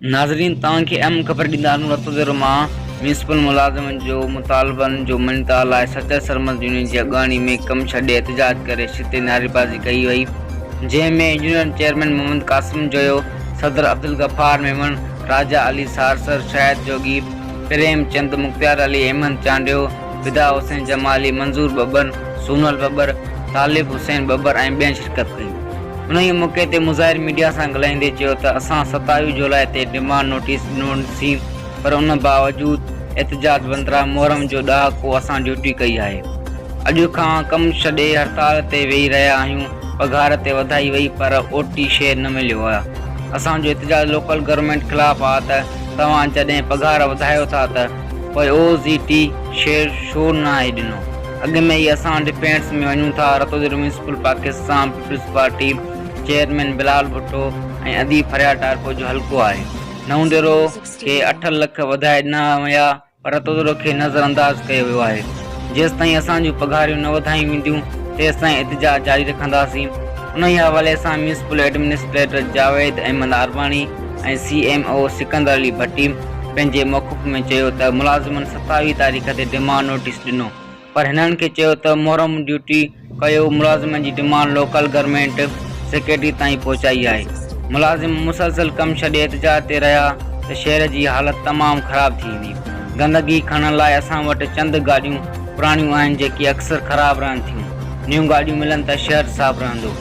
ناظرين توهان کي اهم خبر ڏيندا هلون رتوديرو مان ميونسپل ملازمن جو مطالبن جو مڃتا لاء سچل سرمد يونين جي اڳواڻي ۾ ڪم ڇڏي احتجاج ڪري ڇتي نعريبازي ڪئي وئي جنهن ۾ يونين چيئرمين محمد قاسم جويو، صدر عبدالغفار ميمڻ، راجا علي سارسر، شاهد جوڳي، پريم چند، مختيار علي، احمد چانڊيو، فدا حسين جمالي، منظور ٻٻر، سونل ٻٻر، طالب حسين ٻٻر ۽ ٻين شرڪت ڪئي. انهيء موقعي تي مظاهر ميڊيا سان ڳالهائيندي چيو ته اسان 27 جولاء تي ڊمانڊ نوٽيس ڏنوسين پر ان باوجود احتجاج بندران محرم جو ڏهاڪو اسان ڊيوٽي ڪئي آهي اڄ کان ڪم ڇڏي هڙتال تي ويهي رهيا آهيون پگهار تي وڌائي وئي پر او ٽي شيئر نه مليو آهي اسان جو احتجاج لوڪل گورنمينٽ خلاف آهي ته توهان جڏهن پگهار وڌايو ٿا ته پوء او زي ٽي شيئر ڇو ناهي ڏنو. اڳ ۾ ئي اسان ڊفينس ۾ وڃون ٿا، Ratodero municipal Pakistan peoples party chairman Bilal Bhutto ۽ اديب فريال ٽارپو جو حلقو آهي، نئون ديرو کي اٺ لک وڌائي ڏنا ويا پر رتوديرو کي نظر انداز ڪيو ويو آهي، جيستائين اسان جون پگهاريون نه وڌايون وينديون تيستائين احتجاج جاري رکنداسين، انهي حوالي سان municipal administrator Javed Ahmed Arbani ۽ C M O Sikandar Ali Bhatti پنهنجي موقف ۾ چيو ته ملازمن 27 تاريخ تي ڊمانڊ نوٽيس ڏنو پر هنن کي چيو ته محرم ڊيوٽي ڪيو ملازمن جي ڊمانڊ لوڪل گورنمينٽ سيڪريٽري تائين پهچائي آهي ملازم مسلسل ڪم ڇڏي احتجاج تي رهيا ته شهر جي حالت تمام خراب ٿي ويندي گندگي کڻڻ لاء اسان وٽ چند گاڏيون پراڻيون آهن جيڪي اڪثر خراب رهن ٿيون نيون گاڏيون ملن ته شهر صاف رهندو.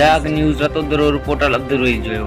جاڳ نيوز رتودرو رپورٽر عبدالرئيس جويو.